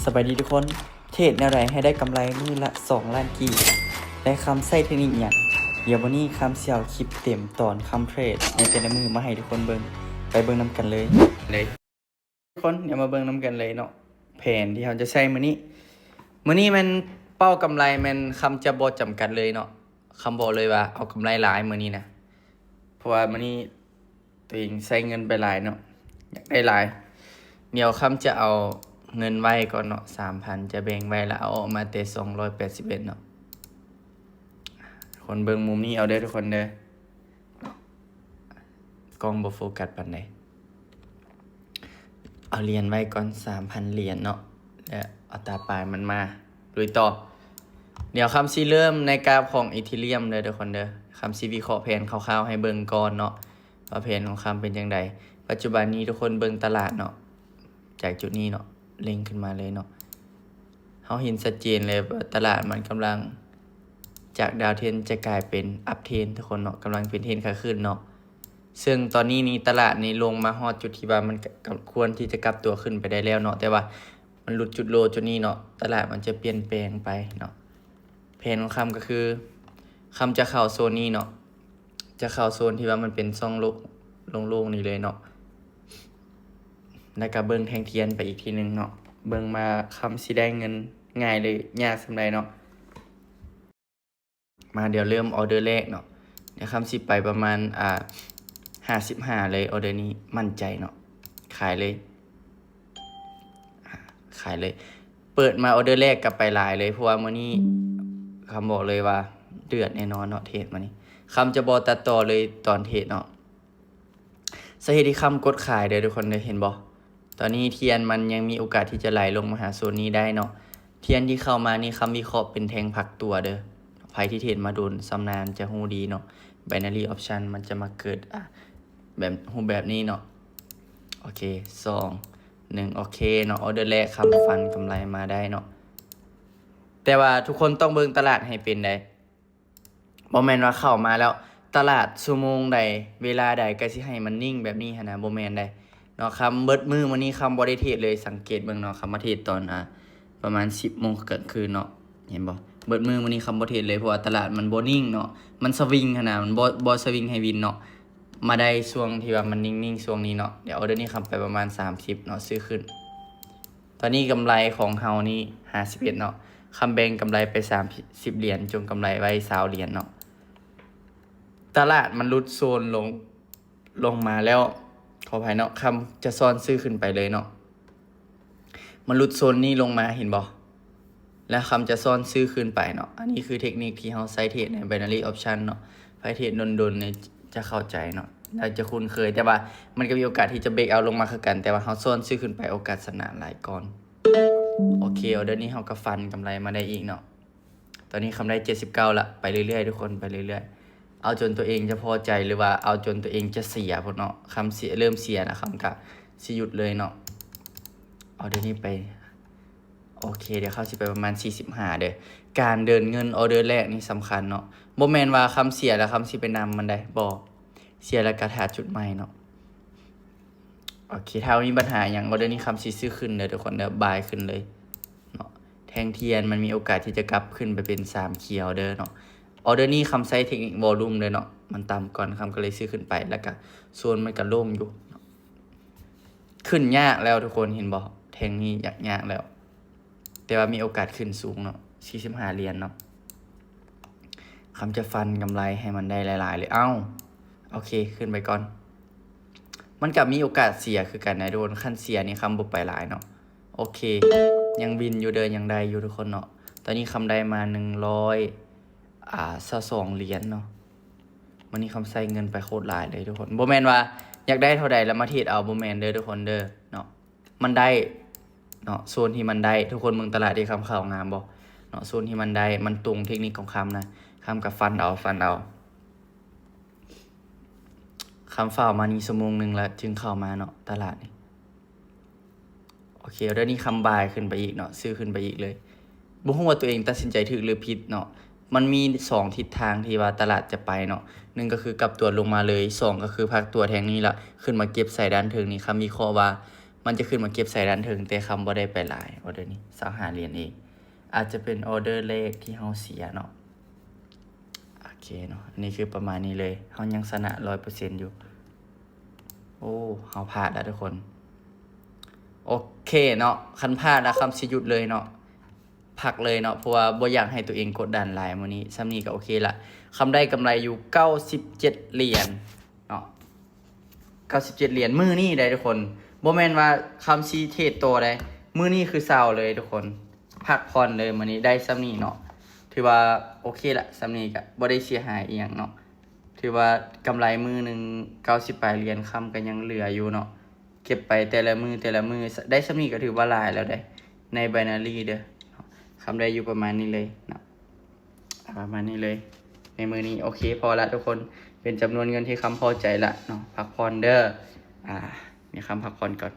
ສະບາຍດີທຸກຄົນ, ເທຣດແນວໃດໃຫ້ໄດ້ກຳໄລມື້ລະສອງລ້ານກີບ ແລະ ຄຳໃຊ້ເທັກນິກຫຍັງ? ດຽວມື້ນີ້ຄຳຊິເອົາຄລິບເຕັມຕອນຄຳເທຣດໃນແຕ່ລະມື້ມາໃຫ້ທຸກຄົນເບິ່ງ, ໄປເບິ່ງນຳກັນເລີຍ. ເລີຍ ທຸກຄົນ ດຽວມາເບິ່ງນຳກັນເລີຍເນາະ ແຜນທີ່ເຮົາຈະໃຊ້ມື້ນີ້. ມື້ນີ້ແມ່ນເປົ້າກຳໄລແມ່ນຄຳຈະບໍ່ຈຳກັດເລີຍເນາະ, ຄຳບອກເລີຍວ່າເອົາກຳໄລຫຼາຍມື້ນີ້ນະ ເພາະວ່າມື້ນີ້ ຕົວເອງໃຊ້ເງິນໄປຫຼາຍເນາະ, ຢາກໄດ້ຫຼາຍ. ດຽວຄຳຈະເອົາເງິນໄວ້ກ່ອນເນາະ ສາມພັນ ຈະແບ່ງໄວ້ ແລ້ວເອົາອອກມາແຕ່ສອງຮ້ອຍແປດສິບເອັດເນາະ. ຄົນເບິ່ງມຸມນີ້ເອົາເດີທຸກຄົນເດີ, ກ້ອງບໍ່ໂຟກັດປານໃດ. ເອົາຫຼຽນໄວ້ກ່ອນ ສາມພັນຫຼຽນເນາະ ແລ້ວເອົາຕາປາຍມັນມາລຸຍຕໍ່. ດຽວຄຳຊິເລີ່ມໃນກາຟຂອງອີເທີຣຽມເດີທຸກຄົນເດີ. ຄຳຊິວິເຄາະແຜນຄ່າວໆໃຫ້ເບິ່ງກ່ອນເນາະ ວ່າແຜນຂອງຄຳເປັນຈັ່ງໃດ. ປັດຈຸບັນນີ້ທຸກຄົນເບິ່ງຕະຫຼາດເນາະ ຈາກຈຸດນີ້ເນາະ ເລັງຂຶ້ນມາເລີຍເນາະ. ເຮົາເຫັນຊັດເຈນເລີຍວ່າຕະຫຼາດມັນກຳລັງ ຈາກດາວເທຣນຈະກາຍເປັນອັບເທຣນທຸກຄົນເນາະ, ກຳລັງເປັນເທຣນຂາຂຶ້ນເນາະ. ເຊິ່ງຕອນນີ້ນີ້ຕະຫຼາດນີ້ລົງມາຮອດຈຸດທີ່ວ່າມັນກະ ກະຄວນທີ່ຈະກັບຕົວຂຶ້ນໄປໄດ້ແລ້ວເນາະ, ແຕ່ວ່າມັນຫຼຸດຈຸດໂລຈຸດນີ້ເນາະ, ຕະຫຼາດມັນຈະປ່ຽນແປງໄປເນາະ. ແຜນຂອງຄຳກໍຄື ຄຳຈະເຂົ້າໂຊນນີ້ເນາະ, ຈະເຂົ້າໂຊນທີ່ວ່າມັນເປັນຊ່ອງໂລ ໂລ່ງໆນີ້ເລີຍເນາະ, ແລ້ວກໍເບິ່ງແທ່ງທຽນໄປອີກທີໜຶ່ງເນາະ, ເບິ່ງວ່າຄຳຊິໄດ້ເງິນງ່າຍ ຫຼື ຍາກສ່ຳໃດເນາະ. ມາ ດຽວເລີ່ມອໍເດີແລກເນາະ. ດຽວຄຳຊິໄປປະມານ ອ່າ ຫ້າສິບຫ້າເລີຍ, ອໍເດີນີ້ໝັ້ນໃຈເນາະ, ຂາຍເລີຍ, ຂາຍເລີຍ. ເປີດມາອໍເດີແລກກໍໄປຫຼາຍເລີຍ, ເພາະວ່າມື້ນີ້ຄຳບອກເລີຍວ່າເດືອດແນ່ນອນເນາະ ເທຣດມື້ນີ້. ຄຳຈະບໍ່ຕັດຕໍ່ເລີຍຕອນເທຣດເນາະ. ສາເຫດທີ່ຄຳກົດຂາຍເດີທຸກຄົນເດີ, ເຫັນບໍ່? ຕອນນີ້ທຽນມັນຍັງມີໂອກາດທີ່ຈະໄຫຼລົງມາຫາໂຊນນີ້ໄດ້ເນາະ. ທຽນທີ່ເຂົ້າມານີ້ຄຳວິເຄາະເປັນແທ່ງພັກຕົວເດີ. ໃຜທີ່ເທຣດມາດົນຊຳນານຈະຮູ້ດີເນາະ. Binary Option ມັນຈະມາເກີດ ອາ ແບບ ຮູບແບບນີ້ເນາະ. ໂອເຄ ສອງ ໜຶ່ງ ໂອເຄເນາະ. ອໍເດີແລກຄຳຟັນກຳໄລມາໄດ້ເນາະ. ແຕ່ວ່າທຸກຄົນຕ້ອງເບິ່ງຕະຫຼາດໃຫ້ເປັນໃດ. ບໍ່ແມ່ນວ່າເຂົ້າມາແລ້ວຕະຫຼາດຊົ່ວໂມງໃດເວລາໃດກໍຊິໃຫ້ມັນນິ່ງແບບນີ້ຫັ້ນນະ, ບໍ່ແມ່ນໃດເນາະ. ຄຳເບິດມື້ມື້ນີ້ຄຳບໍ່ໄດ້ເທຣດເລີຍ, ສັງເກດເບິ່ງເນາະ, ຄຳມາເທຣດຕອນ ອາ ປະມານສິບໂມງກາງຄືນເນາະ, ເຫັນບໍ່? ເບິດມື້ມື້ນີ້ຄຳບໍ່ເທຣດເລີຍ ເພາະວ່າຕະຫຼາດມັນບໍ່ນິ່ງເນາະ, ມັນສະວິງຫັ້ນນະ, ມັນບໍ່ ບໍ່ສະວິງໃຫ້ວິນເນາະ. ມາໄດ້ຊ່ວງທີ່ວ່າມັນນິ່ງໆຊ່ວງນີ້ເນາະ. ດຽວອໍເດີນີ້ຄຳໄປປະມານສາມສິບເນາະ, ຊື້ຂຶ້ນ. ຕອນນີ້ກຳໄລຂອງເຮົານີ້ຫ້າສິບເອັດເນາະ, ຄຳແບ່ງກຳໄລໄປສາມສິບຫຼຽນ, ຈົ່ງກຳໄລໄວ້ຊາວຫຼຽນເນາະ. ຕະຫຼາດມັນຫຼຸດໂຊນລົງ ລົງມາແລ້ວ, ຂໍອະໄພເນາະ, ຄຳຈະຊ້ອນຊື້ຂຶ້ນໄປເລີຍເນາະ. ມັນຫຼຸດໂຊນນີ້ລົງມາ ເຫັນບໍ່? ແລ້ວຄຳຈະຊ້ອນຊື້ຂຶ້ນໄປເນາະ. ອັນນີ້ຄືເທັກນິກທີ່ເຮົາໃຊ້ເທຣດໃນ Binary Option ເນາະ, ໃຜເທຣດດົນໆນີ້ຈະເຂົ້າໃຈເນາະ ແລ້ວຈະຄຸ້ນເຄີຍ, ແຕ່ວ່າມັນກໍມີໂອກາດທີ່ຈະ break out ລົງມາຄືກັນ, ແຕ່ວ່າເຮົາຊ້ອນຊື້ຂຶ້ນໄປ ໂອກາດຊະນະຫຼາຍກ່ອນ. ໂອເຄ ອໍເດີນີ້ເຮົາກໍຟັນກຳໄລມາໄດ້ອີກເນາະ. ຕອນນີ້ຄຳໄດ້ເຈັດສິບເກົ້າລະ, ໄປເລື້ອຍໆທຸກຄົນ, ໄປເລື້ອຍໆ. ເອົາຈົນຕົວເອງຈະພໍໃຈ ຫຼືວ່າເອົາຈົນຕົວເອງຈະເສຍພຸ້ນເນາະ. ຄຳເສຍ ເລີ່ມເສຍລະ ຄຳກະຊິຢຸດເລີຍເນາະ. ອໍເດີນີ້ໄປ ໂອເຄ ດຽວເຮົາຊິໄປປະມານສີ່ສິບຫ້າເດີ. ການເດີນເງິນອໍເດີແລກນີ້ສຳຄັນເນາະ, ບໍ່ແມ່ນວ່າຄຳເສຍແລ້ວຄຳຊິໄປນຳມັນໃດ໋ ບໍ່, ເສຍແລ້ວກະຖ້າຈຸດໃໝ່ເນາະ. ໂອເຄ ຖ້າມີບັນຫາຫຍັງ ອໍເດີນີ້ຄຳຊິຊື້ຂຶ້ນເດີທຸກຄົນເດີ, ບາຍຂຶ້ນເລີຍເນາະ. ແທ່ງທຽນມັນມີໂອກາດທີ່ຈະກັບຂຶ້ນໄປເປັນສາມຂຽວເດີເນາະ. ອໍເດີນີ້ຄຳໃຊ້ເທັກນິກ volume ເດີເນາະ, ມັນຕ່ຳກ່ອນ ຄຳກໍເລີຍຊື້ຂຶ້ນໄປ, ແລ້ວກະໂຊນມັນກະໂລ່ງຢູ່ເນາະ. ຂຶ້ນຍາກແລ້ວທຸກຄົນ ເຫັນບໍ່? ແທ່ງນີ້ຍາກໆແລ້ວ, ແຕ່ວ່າມີໂອກາດຂຶ້ນສູງເນາະ, ສີ່ສິບຫ້າຫຼຽນເນາະ. ຄຳຈະຟັນກຳໄລໃຫ້ມັນໄດ້ຫຼາຍໆເລີຍ. ເອົ້າ ໂອເຄ ຂຶ້ນໄປກ່ອນ. ມັນກໍມີໂອກາດເສຍຄືກັນນະທຸກຄົນ, ຄັນເສຍນີ້ຄຳບໍ່ໄປຫຼາຍເນາະ. ໂອເຄ ຍັງວິນຢູ່ເດີ, ຍັງໄດ້ຢູ່ທຸກຄົນເນາະ. ຕອນນີ້ຄຳໄດ້ມາໜຶ່ງຮ້ອຍ ອ່າ ຊາວສອງຫຼຽນເນາະ. ມື້ນີ້ຄຳໃຊ້ເງິນໄປໂຄດຫຼາຍເລີຍທຸກຄົນ, ບໍ່ແມ່ນວ່າຢາກໄດ້ເທົ່າໃດແລ້ວມາເທຣດເອົາ, ບໍ່ແມ່ນເດີທຸກຄົນເດີເນາະ. ມັນໄດ້ເນາະ, ໂຊນທີ່ມັນໄດ້, ທຸກຄົນເບິ່ງຕະຫຼາດທີ່ຄຳເຂົ້າງາມບໍ່ເນາະ? ໂຊນທີ່ມັນໄດ້ ມັນຕົງເທັກນິກຂອງຄຳນະ, ຄຳກໍຟັນເອົາ ຟັນເອົາ. ຄຳຟ້າວມານີ້ຊົ່ວໂມງໜຶ່ງລະຈຶ່ງເຂົ້າມາເນາະ ຕະຫຼາດນີ້. ໂອເຄ ເດີນີ້ຄຳບາຍຂຶ້ນໄປອີກເນາະ, ຊື້ຂຶ້ນໄປອີກເລີຍ. ບໍ່ຮູ້ວ່າຕົວເອງຕັດສິນໃຈຖືກຫຼືຜິດເນາະ. ມັນມີສອງທິດທາງທີ່ວ່າຕະຫຼາດຈະໄປເນາະ, ໜຶ່ງກໍຄືກັບຕົວລົງມາເລີຍ, ສອງກໍຄືພັກຕົວແທ່ງນີ້ລະ ຂຶ້ນມາເກັບໃສ່ດ້ານເທິງນີ້. ຄຳວິເຄາະວ່າ ມັນຈະຂຶ້ນມາເກັບໃສ່ດ້ານເທິງ ແຕ່ຄຳບໍ່ໄດ້ໄປຫຼາຍ ອໍເດີນີ້ ຊາວຫ້າຫຼຽນເອງ. ອາດຈະເປັນອໍເດີແລກທີ່ເຮົາເສຍເນາະ. ໂອເຄເນາະ ອັນນີ້ຄືປະມານນີ້ເລີຍ ເຮົາຍັງຊະນະຮ້ອຍເປີເຊັນຢູ່. ໂອ້ ເຮົາພາດແລ້ວທຸກຄົນ. ໂອເຄເນາະ ຄັນພາດແລ້ວຄຳຊິຢຸດເລີຍເນາະ ພັກເລີຍເນາະ ເພາະວ່າບໍ່ຢາກໃຫ້ຕົວເອງກົດດັນຫຼາຍມື້ນີ້. ສ່ຳນີ້ກໍໂອເຄລະ ຄຳໄດ້ກຳໄລຢູ່ເກົ້າສິບເຈັດຫຼຽນເນາະ ເກົ້າສິບເຈັດຫຼຽນມື້ນີ້ໄດ໋ທຸກຄົນ. ບໍ່ແມ່ນວ່າຄຳຊິເທຣດຕໍ່ໄດ໋ ມື້ນີ້ຄືເຊົາເລີຍທຸກຄົນ ພັກຜ່ອນເລີຍມື້ນີ້ ໄດ້ສ່ຳນີ້ເນາະ ຖືວ່າໂອເຄລະ. ສ່ຳນີ້ກໍບໍ່ໄດ້ເສຍຫາຍອີ່ຫຍັງເນາະ ຖືວ່າກຳໄລມື້ໜຶ່ງເກົ້າສິບປາຍຫຼຽນ ຄຳກໍຍັງເຫຼືອຢູ່ເນາະ. ເກັບໄປແຕ່ລະມື້ ແຕ່ລະມື້ ໄດ້ສ່ຳນີ້ກໍຖືວ່າຫຼາຍແລ້ວເດ້ ໃນໄບນາຣີເດີ. ຄຳໄດ້ຢູ່ປະມານນີ້ເລີຍເນາະ ປະມານນີ້ເລີຍໃນມື້ນີ້. ໂອເຄ ພໍລະທຸກຄົນ ເປັນຈຳນວນເງິນທີ່ຄຳພໍໃຈລະເນາະ. ພັກຜ່ອນເດີ ອາ ມີຄຳພັກຜ່ອນກ່ອນ.